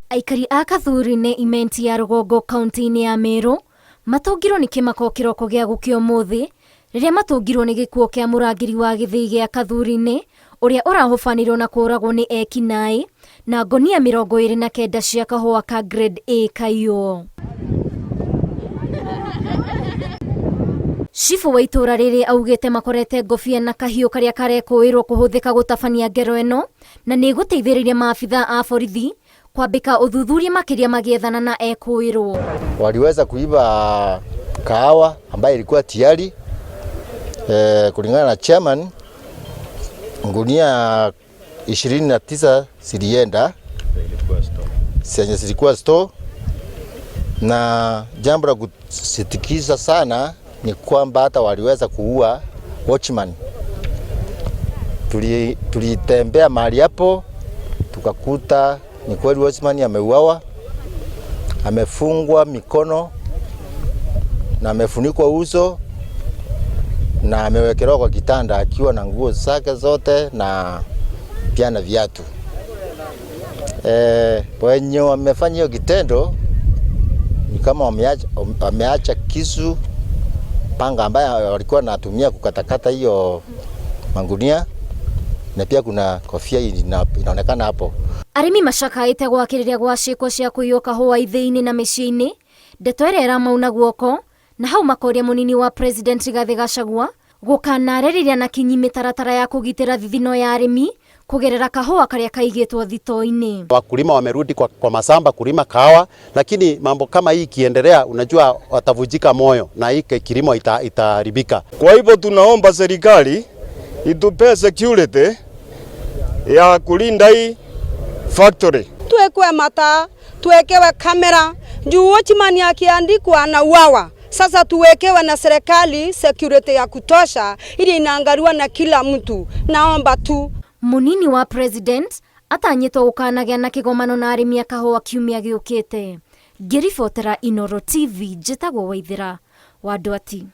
Aikari a Kathuri-inĩ Imenti ya rũgongo kaunti-inĩ ya Meru matũngirwo nĩ kĩmako kĩroko gĩa gũkĩa ũmũthĩ rĩrĩa matũngirwo nĩ gĩkuũ kĩa mũrangĩri wa gĩthĩi gĩa Kathuri-inĩ ũrĩa ũrahobanĩrio na kũragwo nĩ eki-naĩ na ngonia 29 cia kahũa ka grade A kaiywo. Cibũ wa itũra rĩrĩ augĩte makorete ngobia na kahiũ karĩa karekũĩrwo kũhũthĩka gũtabania ngero ĩno na nĩ ĩgũteithĩrĩria maabithaa a borithi kwambĩka ũthuthuria makĩria magĩethana na ekũĩrwo. Waliweza kuiba kahawa ambayo ilikuwa tayari kulingana na chairman, ngunia 29 zilienda zenye zilikuwa store, na jambo la kusitikisha sana ni kwamba hata waliweza kuua watchman. Tulitembea mahali hapo tukakuta ni kweli watchman ameuawa, amefungwa mikono na amefunikwa uso na amewekelewa kwa kitanda akiwa na nguo zake zote na pia na viatu. Wenye wamefanya hiyo kitendo ni kama wameacha kisu, panga ambayo walikuwa wanatumia kukatakata hiyo mangunia, na pia kuna kofia inaonekana hapo. Arĩmi macakaĩte gwakĩrĩria gwa ciĩko cia kũiywo kahũa ithĩi-inĩ na mĩciĩ-inĩ, ndeto ĩrĩa ĩramauna guoko na hau makoria mũnini wa President Rigathĩ Gachagua gũkanarĩrĩria na kinyi mĩtaratara ya kũgitĩra thithino ya arĩmi kũgerera kahũa karĩa kaigĩtwo thitoo-inĩ. Wakulima wamerudi kwa mashamba kulima kahawa, lakini mambo kama hii ikiendelea, unajua watavunjika moyo na hii kilimo itaharibika. Kwa hivyo tunaomba serikali itupe security ya kulinda hii factory. Tuwekwe mataa, tuwekewe kamera juu watchman akiandikwa na uawa. Sasa tuwekewe na serikali security ya kutosha ili inaangaliwa na kila mtu. Naomba tu Munini wa President atanyĩtwo gũkanagĩa na kĩgomano na arĩmi a kahũa kiumia gĩũkĩte. Ngĩribotera Inooro TV, njĩtagwo Waithĩra wa Ndwati.